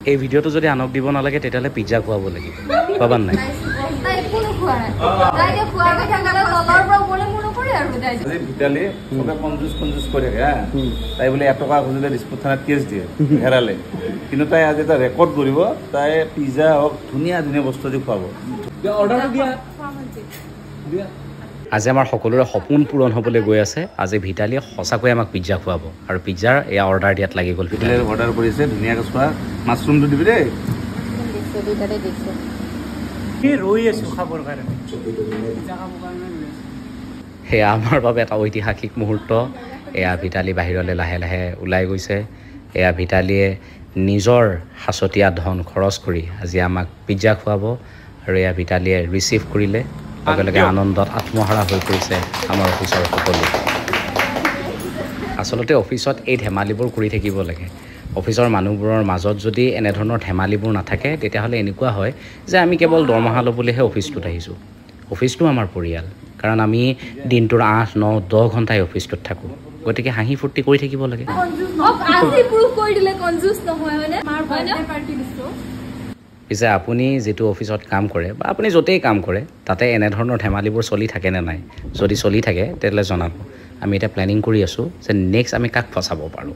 এই ভিডিঅ'টো যদি আনক দিব নালাগে, তেতিয়াহ'লে পিজ্জা খুৱাব লাগিব। পাবা নাই? তাই একো নোখোৱা নাই। তাই এতিয়া খোৱাৰ কথা ক'লে তলৰ পৰা ওপৰলৈ মূৰ নকৰে আৰু তাই। আজি ভিতালী চবে কঞ্জুচ কঞ্জুচ কৰি থাকে হা। তাই বোলে 1 টকা খুজিলে দিছপুৰ থানাত কেছ দিয়ে হেৰালে। কিন্তু তাই আজি এটা ৰেকৰ্ড কৰিব। তাই পিজ্জা হওক, ধুনীয়া ধুনীয়া বস্তু আজি খুৱাব। আজি আমাৰ সকলোৰে সপোন পূৰণ হ'বলৈ গৈ আছে। আজি ভিতালীয়ে সঁচাকৈয়ে আমাক পিজ্জা খুৱাব আৰু পিজ্জাৰ এয়া অৰ্ডাৰ দিয়াত লাগি গ'ল ভিতালী। ভিতালীয়ে অৰ্ডাৰ কৰিছে, ধুনীয়াকৈ চোৱা। মাছৰুমটো দিবি দেই। দিছে, দুইটাতে দিছে। কি ৰৈ আছো খাবৰ কাৰণে, পিজ্জা খাবৰ কাৰণে ৰৈ আছো। সেয়া আমাৰ বাবে এটা ঐতিহাসিক মুহূৰ্ত। এয়া ভিতালী বাহিৰলৈ লাহে লাহে ওলাই গৈছে। এয়া ভিতালীয়ে নিজৰ সাঁচতীয়া ধন খৰচ কৰি আজি আমাক পিজ্জা খুৱাব আৰু এয়া ভিতালীয়ে ৰিচিভ কৰিলে। লগে লগে আনন্দত আত্মহাৰা হৈ পৰিছে আমাৰ অফিচৰ সকলো। আচলতে অফিচত এই ধেমালিবোৰ কৰি থাকিব লাগে। অফিচৰ মানুহবোৰৰ মাজত যদি এনেধৰণৰ ধেমালিবোৰ নাথাকে, তেতিয়াহ'লে এনেকুৱা হয় যে আমি কেৱল দৰমহা ল'বলৈহে অফিচটোত আহিছোঁ। অফিচটো আমাৰ পৰিয়াল, কাৰণ আমি দিনটোৰ 8, 9, 10 ঘণ্টাই অফিচটোত থাকোঁ। গতিকে হাঁহি ফূৰ্তি কৰি থাকিব লাগে। আজি প্ৰুভ কৰি দিলে কঞ্জুচ নহয়, হয়নে? মাৰ বাৰ্থডে পাৰ্টি দিছো। পিছে আপুনি যিটো অফিচত কাম কৰে বা আপুনি য'তেই কাম কৰে, তাতে এনেধৰণৰ ধেমালিবোৰ চলি থাকেনে নাই? যদি চলি থাকে, তেতিয়াহ'লে জনাব। আমি এতিয়া প্লেনিং কৰি আছোঁ যে নেক্সট আমি কাক ফচাব পাৰোঁ।